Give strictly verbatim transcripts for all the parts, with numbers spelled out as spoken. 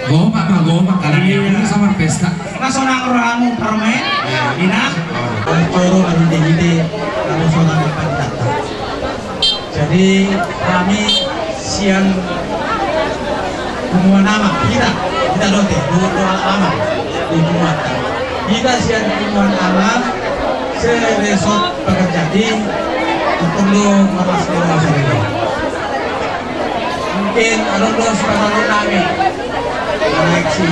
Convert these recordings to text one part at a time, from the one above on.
Gomak ma, gomak, karena dia punya sama pesta. Nga sonang rohamu, Parmen? Ina? Coro, anu, dengide, anu, sonang, pandata. Jadi, kami sian punguan Amang, hita, hita dohot, dohot Amang di punguanta. Hita sian punguan Amang, seresort Pekerjati, untuk lu malas di rumah sakit. Mungkin adong do sipasahat nami. Karena si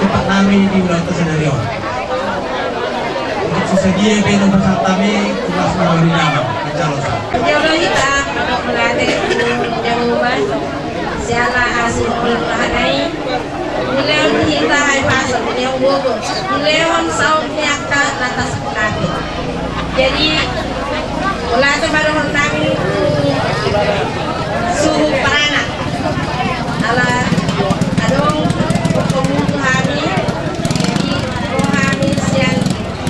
tempat nami di ulaon sadari on. Untuk sesadia pe na pasahat nami, tugas nami di nama, mencalon sa. Jolo hita, mauliate tu Jahowa, siala asi mauliate. Dilehon hita ai pasal ni uang gogo. Dilehon saut ni angka na tasakit. Jadi, mauliate ma dohonon nami tu suhut paranak. Ala adong pamungka hami, jadi ro hami sian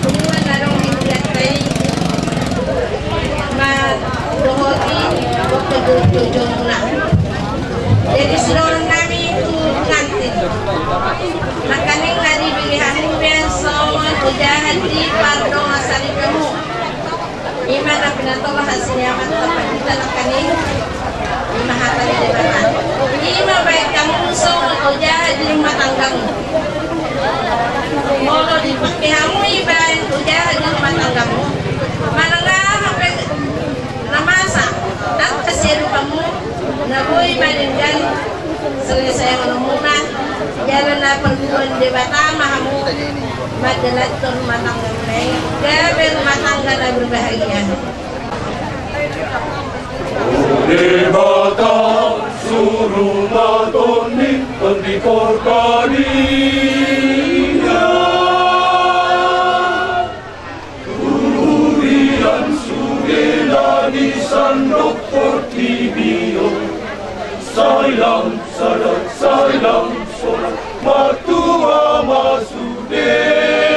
punguan na adong di Bulan Tai, mandohoti waktu tu jomuna. Jadi, sidohonon nami tu pengantin. Nangkaning na dipilih hamu be songon ojahan di pardongansaripeonmu. Ima na pinatolhas ni amanta pandita nangkaning. Ima hata ni Debata. Ima baen hamu songon ojahan di rumah tanggamu. Molo dipake hamu i baen ojahan di rumah tanggamu, manang aha pe na masa angka siadopanmu, na boi ma denggan selesaion hamu na, jala na palluhon Debata ma hamu mandalanhon rumah tanggamuna i gabe rumah tangga na berbahagia. Debata, suru ma Tondi, Tondi Porbadia. Huria sude na di sandok portibi on. Sai lam sada, sai lam sada, martua ma sudena.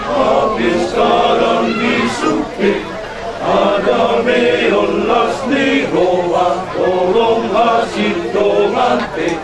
Hape sekarang di sude, ada meon las ni roha, tolong hasintongan pe.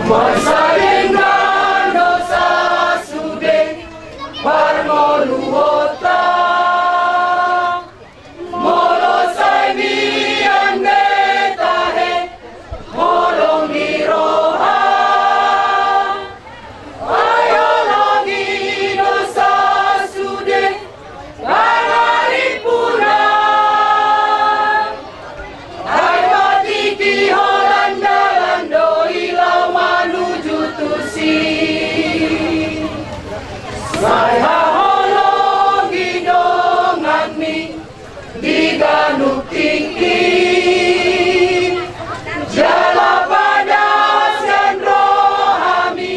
Marsadenggan do sasude parngoluonta. Molo sai mian be tahe holong ni roha, ai holong i do sasude pangarimpunan. Ai matiti holan dalan do i laho manuju tusi. Sai haholongi donganmi di ganup tingki, jala padaohon sian rohami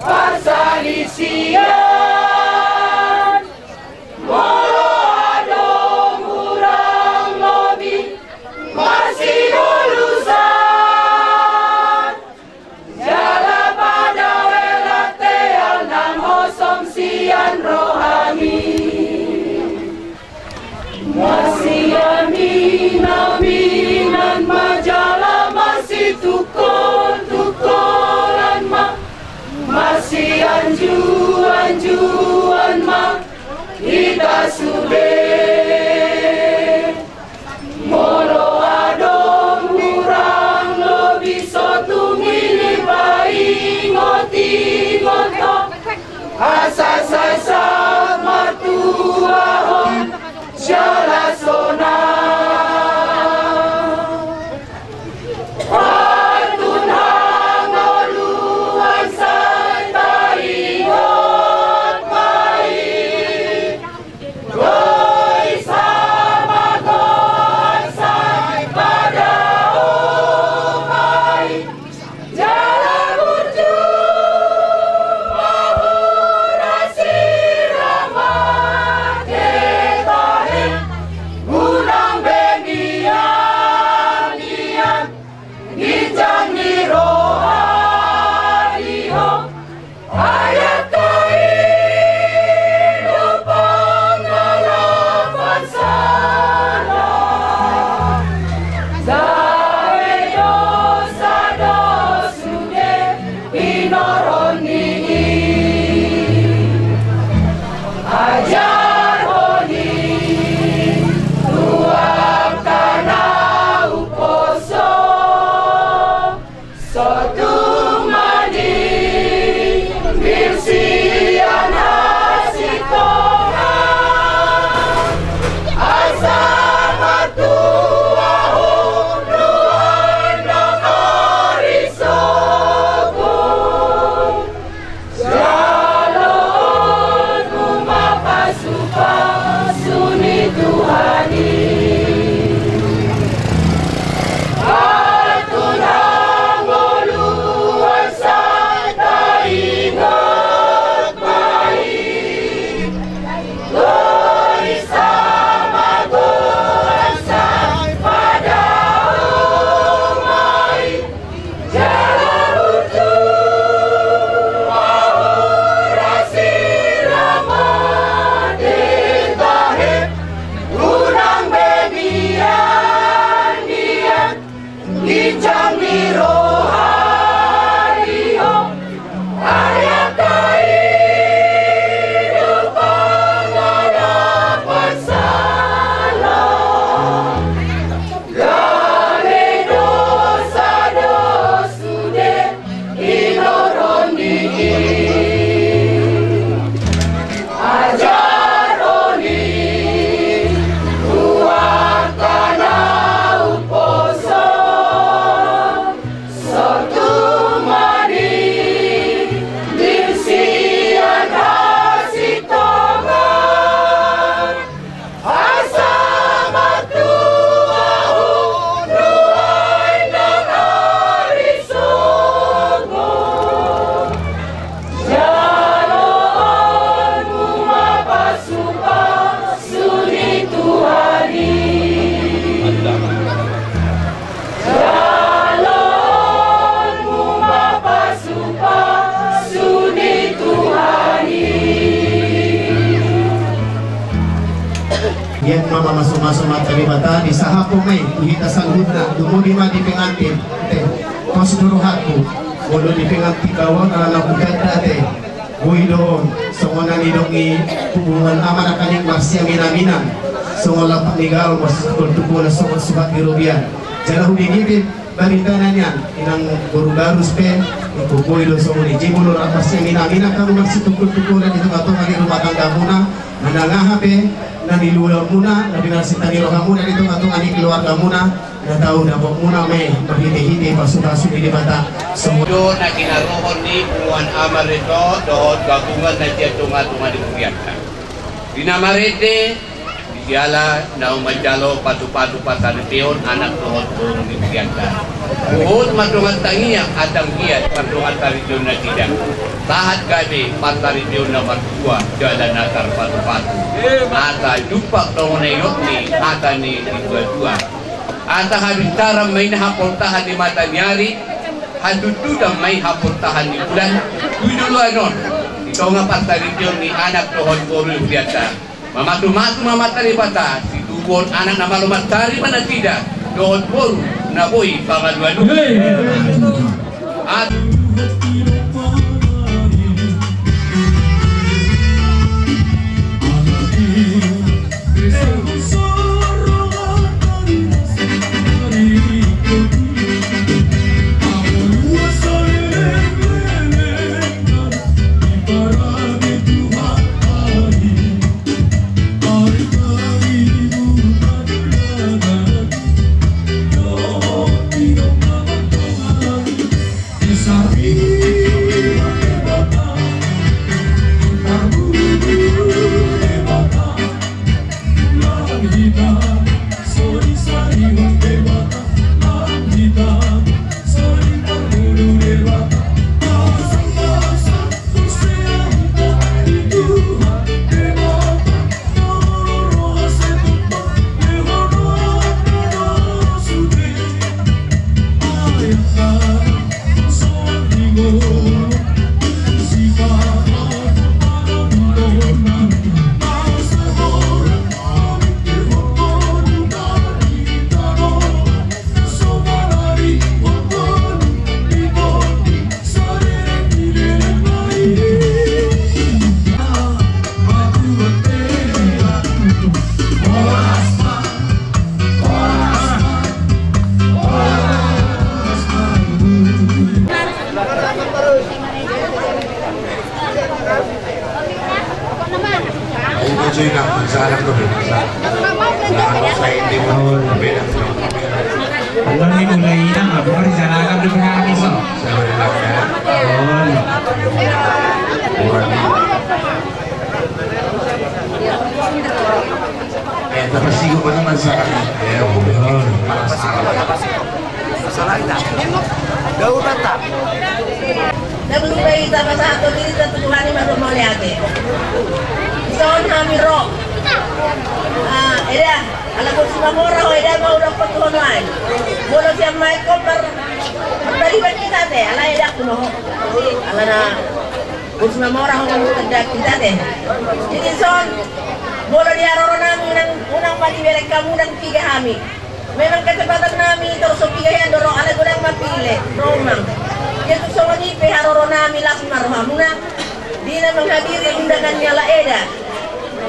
parsalisian. Molo adong hurang lobi marsigolusan, jala padaohon hela teal nang hosom sian rohami. Marsiaminaminan ma jala marsitungkoltungkolan ma, marsianjuanjuan ma hita sude. Molo adong hurang lobi so tung i dipaingotingot ho, asa sai sahat martua ho jala sonang. Patun hangoluan sai taingot ma i. Dosa ma goar sai padaohon ma i. Jala burju ma hurang sirang ma tahe, unang be mian-mian ginjang ni roha di ho. Ai angka i do pangalapan sala, gabe dosa do sude hinorhon ni i. Ajarhon i tu angka na umposo. So tung maningil sian hasintongan, asa martua ho nuaeng dohot ari sogot. Jaloonmu ma pasupasu ni Tuhan i. Patun hangoluan sai taingot ma i. Dosa ma goar sai padaohon ma i. Jala burju ma hurang sirang ma tahe, unang be mian-mian ginjang ni roha di ho. Ai angka i do pangalapan sala, gabe dosa do sude hinorhon ni i. Ajarhon i tu angka na umposo. So tung maningil sian hasintongan, asa martua ho nuaeng dohot ari sogot. Jaloonmu ma pasupasu ni Tuhan i. Jaloonmu ma pasupasu ni Tuhan i. Ia ma mamasumasu ma Amanta Debata, disahaphon ma i tu hita saluhutna, dumodi ma di pengantin. Maksud rohangku, molo di pengantin baoa na hutanda ate, boi do on, songon na nidok ni punguan ama nangkaning marsiaminaminan, songon lampak ni gaol marsitungkoltungkolan songon suhat ni robean. Jala hubege pe barita na nian, inang boru Barus pe, ingkon boi do songon i. Jadi molo rap marsiaminaminan hamu marsitungkoltungkolan di tongatonga ni rumah tanggamuna, na manang aha pe na niluamuna, na pinarsinta ni rohamuna di tongatonga ni keluargamuna, na tau dapotmuna ma i marhitehite pasupasu ni Debata. Songon i do na ginarohon ni punguan ama Reto dohot gabungan na sian tongatonga ni hurianta. Di na marende, di siala naung manjalo pasupasu pasaripeon anak dohot boru ni hurianta. Huhut mardongan tangiang, hatangkian, mardongan saripeon nasida. Sahat gabe parsaripeon na martua jala na tarpatupasu. Asa jumpang songon na nidok ni hata ni situatua. Asa habintaran ma i na hapoltahan ni mata ni ari, hatuntutan ma i hapoltahan ni bulan, tu joloan on, di tonga parsaripeon ni anak dohot boru ni hurianta. Mamasumasu ma Amanta Debata, situbuhon anak na malo mansari ma nasida, dohot boru na boi pangalualuhon. At- Ayo, maju, Inang. Salam tuh, Inang. Salam. Salam, saya ini mau beda. Kalau ini mulai, Inang, apa hari jalan di pengamis, oh? Salam, Inang, ya. Oh, iya. Buat ini. Eh, tapi sih, gua mana salah? Ya, udah. Malas salah. Salah, Inang. Gak usah, tak. Sebelum bayi sama satu diri tentu Tuhan ini masuk mauliate. Son hami ro. Ah, eda, ala boru Simamora ho eda mau dapat Tuhan lain. Molo siap main kompar. Tadi bagi kita teh, ala eda kuno. Ala na boru Simamora ho kamu kerja kita teh. Jadi son, molo di haroro nami unang, unang mati belek kamu dan tiga hami. Memang kecepatan nami torus so piga hian do ro, alai godang ma pilek, romang. Ia tu songon i pe haroro nami las ma rohamuna di na manghadiri undangan ni ala eda.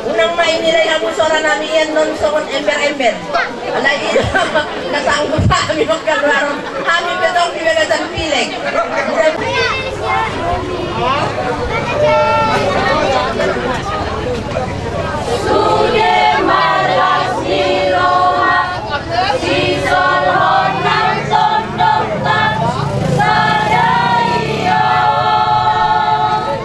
Unang ma i nilai hamu sora nami ian non songon ember-ember. Alai i na sanggup hami mangkaluaron hami pe tong di bagasan pilek. Sude marlas ni roha. Sisolhot nang tondongta sadari on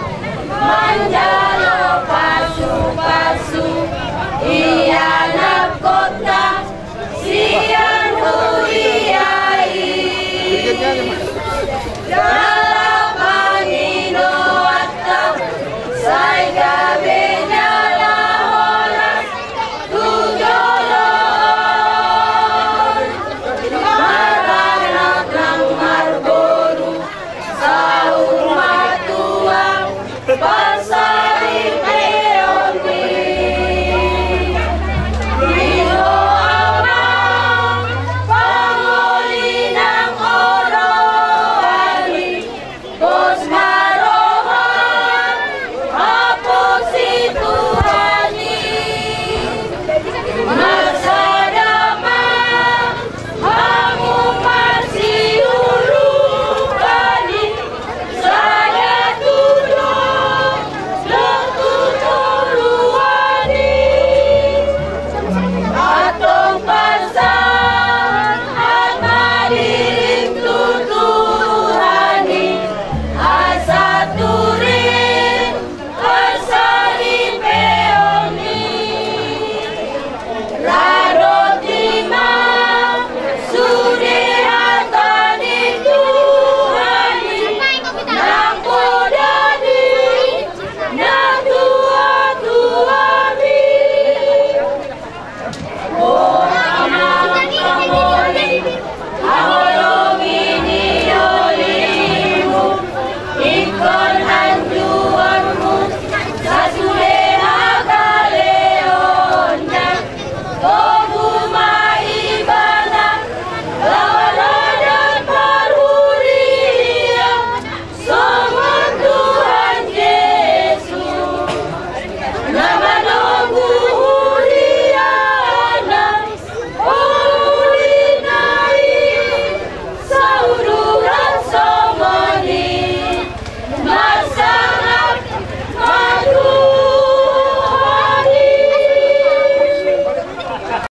manjalo pasupasu ianakhonta sian huria i.